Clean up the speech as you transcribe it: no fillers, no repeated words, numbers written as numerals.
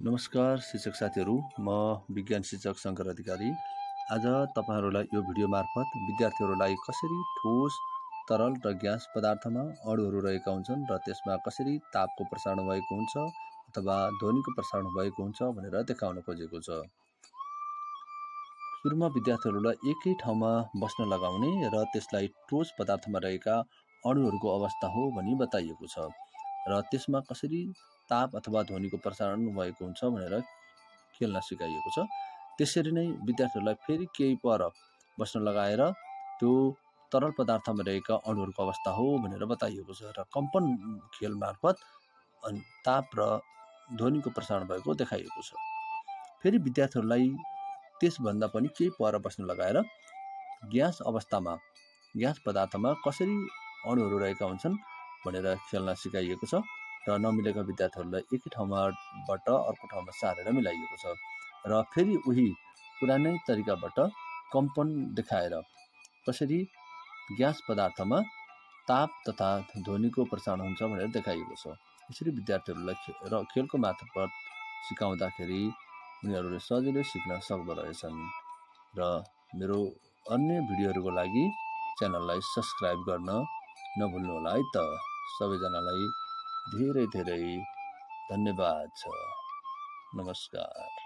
नमस्कार शिक्षक साथीहरू, म विज्ञान शिक्षक शङ्कर अधिकारी। आज तपाईहरुलाई यो भिडियो मार्फत विद्यार्थीहरूलाई कसरी ठोस, तरल र ग्यास पदार्थमा अणुहरू रहेका हुन्छन् र त्यसमा कसरी तापको प्रसारण भएको हुन्छ अथवा ध्वनिको प्रसारण भएको हुन्छ भनेर देखाउन खोजेको छ। सुरुमा विद्यार्थीहरूलाई एकै ठाउँमा बस्न लगाउने र त्यसलाई ठोस पदार्थमा रहेका अणुहरूको अवस्था हो भनी बताइएको छ र त्यसमा कसरी ताप अथवा ध्वनिको प्रसारण भएको हुन्छ भनेर खेल्न सिकाइएको छ। त्यसरी नै विद्यार्थीहरूलाई फेरि केही पर बस्न लगाएर त्यो तरल पदार्थमा रहेका अणुहरूको अवस्था हो भनेर बताइएको छ र कम्पन खेल मार्फत ताप र ध्वनिको प्रसारण भएको देखाइएको छ। फेरि विद्यार्थीहरूलाई त्यसभन्दा पनि केही पर बस्न लगाएर ग्यास अवस्थामा, ग्यास पदार्थमा कसरी अणुहरू रहेका हुन्छन् भनेर खेल्न सिकाइएको छ र नमिलेका विद्यार्थीहरूलाई एकै ठाउँबाट अर्को ठाउँमा सारेर मिलाइएको छ र फेरि उही पुरानै तरिकाबाट कम्पन देखाएर कसरी ग्यास पदार्थमा ताप तथा ध्वनिको प्रसारण हुन्छ भनेर देखाइएको छ। यसरी विद्यार्थीहरूलाई खेलको मार्फत सिकाउँदाखेरि उनीहरूले सजिलै सिक्न सक्दो रहेछन् र मेरो अन्य भिडियोहरूको लागि च्यानललाई सब्स्क्राइब गर्न नभुल्नुहोला है त। सबैजनालाई धेरै धेरै धन्यवाद छ। नमस्कार।